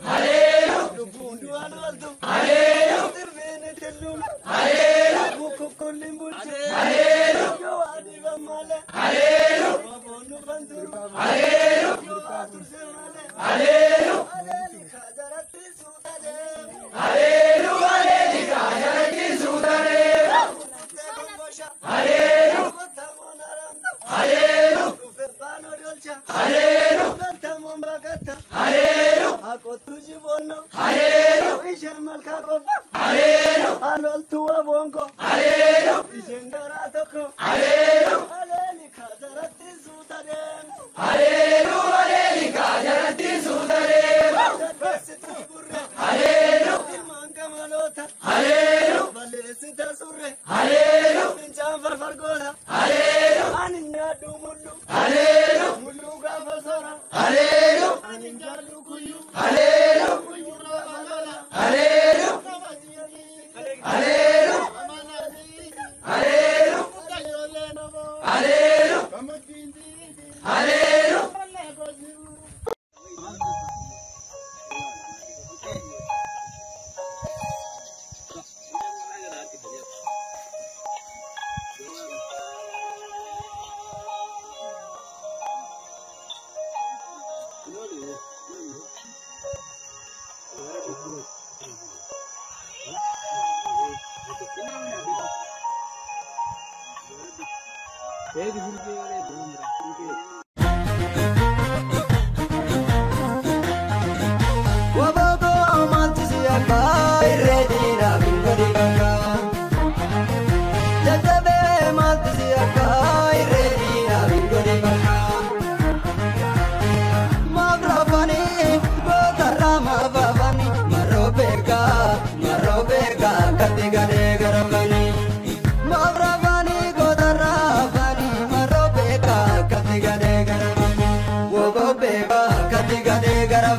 Haleelu. Lubbuun du'aan ooltu. Haleelu. Sirbeen telluma. Haleelu. Bukukkulliin bulche. Haleelu. Yoo adiiban malee. Haleelu. Waboon dhufan turu. Haleelu. Yoo aturse malee. Haleelu. Haleeli kaajaratti suuta deemu. Haleelu haleeli kaajaratti suuta deemu. Haleelu. Haleelu. Haleelu. Haleelu. Haleelu. Haleelu. Haleelu. Haleelu. Haleelu haleeli kaajaratti suuta deemu. Haleelu. Haleelu. Haleelu. Haleelu. Haleelu. Haleelu. Haleelu. Haleelu. Haleelu. Haleelu. Haleelu. Haleelu. Gara